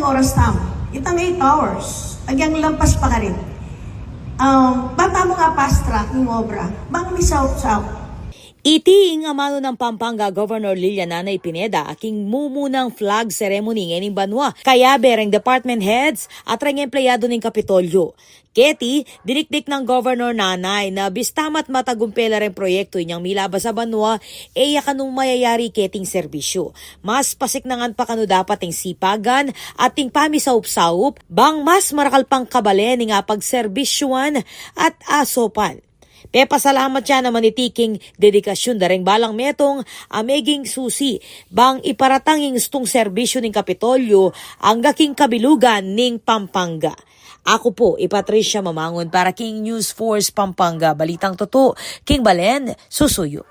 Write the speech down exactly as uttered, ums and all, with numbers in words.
Oras tamu. Itang eight hours. Agyang lampas pa karin. Um, bata mu nga fast track ning obra. Bang misaup-saup. Iti ing amanu nang Pampanga Governor Lilian Nanay Pineda, aking mumunang flag ceremony ngening banua, kayabe reng department heads at reng empleyado ning Kapitolyo. Keti, dinikdik nang Governor Nanay na bista mat matagumpe la reng proyektu inyang milabas a banua, e ya kanu mayayari keting serbisyu. Mas pasiknangan pa kanu dapat ing sipagan at ing pamisaup-saup, bang mas marakal pang kabalen ing apagserbisyuan at asopan. Pepasalamat ya naman iti king dedikasyun da reng balang metung a meging susi, bang iparatang ing ustung serbisyu ning Kapitolyo angga king kabilugan ning Pampanga. Aku pu i Patricia Mamangun para king News Force Pampanga, balitang tutu, king balen susuyu.